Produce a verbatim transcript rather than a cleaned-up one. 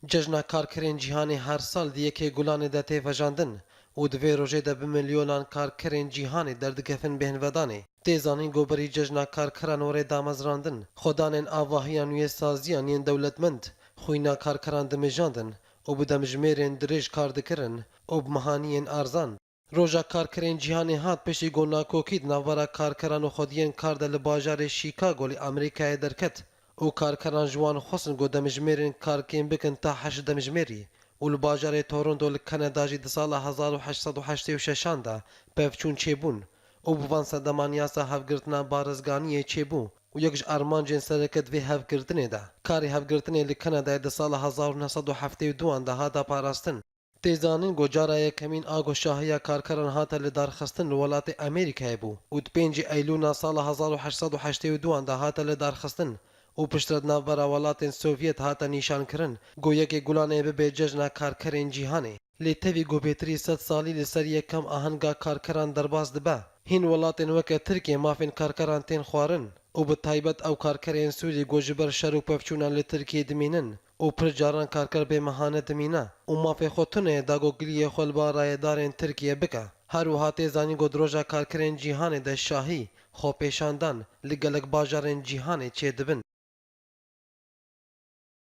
Cejna Karkerên Cîhanê her sal di yekê Gulanê de tê vejandin û di vê rojê de bi milyonan karkerên cîhanê derdikevin bêhnvedanê. Tê zanîn ku berî Cejna Karkeran were damezrandin, xwedanên avahiya nûyê saziyan yên dewletmend xwîna karkeran dimijandin û bi demjimêrên dirêj kar dikirin û bi mehaniyên arzan. Roja Karkerên Cîhanê hat piştî ku nakokî di navbera karkeran û xwediyên kar de li bajarê Chicago li Amerîkayê derket û karkeran ji wan xwestin ku demjimêrên kar kêm bikin ta heşt demjimêrî û li bajarê Toronto li Kanada jî di sala hezar û heşt sed û heştê û şeşan de pevçûn çêbûn û bi van sedeman yasa hevgirtina barizganiyê çêbû û yek ji armancên sereke di vê hevgirtinê de karê hevgirtinê li Kanadayê di sala hezar û neh sed û heftê û duan de hate parastin. Tê zanîn ku cara yekemîn a ku şahiya karkeran hate lidarxistin li welatê Amerîkayê bû û di pêncî Eylûna sala hezar û heşt sed û heştê û duan de hate lidarxistin û piştre di navbera welatên Sovyet hate nîşankirin ku yekê Gulanê bibe Cejna Karkerên Cîhanê. Lê tevî ku bêtirî sed salî li ser yekem ahenga karkeran derbas dibe, hîn welatên weke Tirkiye mafên karkeran tên xwarin û bi taybet ew karkerên Sûrî ku ji ber şer û pevçûna li Tirkiyê dimînin û pir caran karker bê mehane dimîne û mafê xwe tune ye da ku giliyê xwe li ba rayedarên Tirkiye bike. Her wiha tê zanîn ku di Roja Karkerên Cîhanê de şahî, xwepêşandan li gelek bajarên cîhanê çêdibin.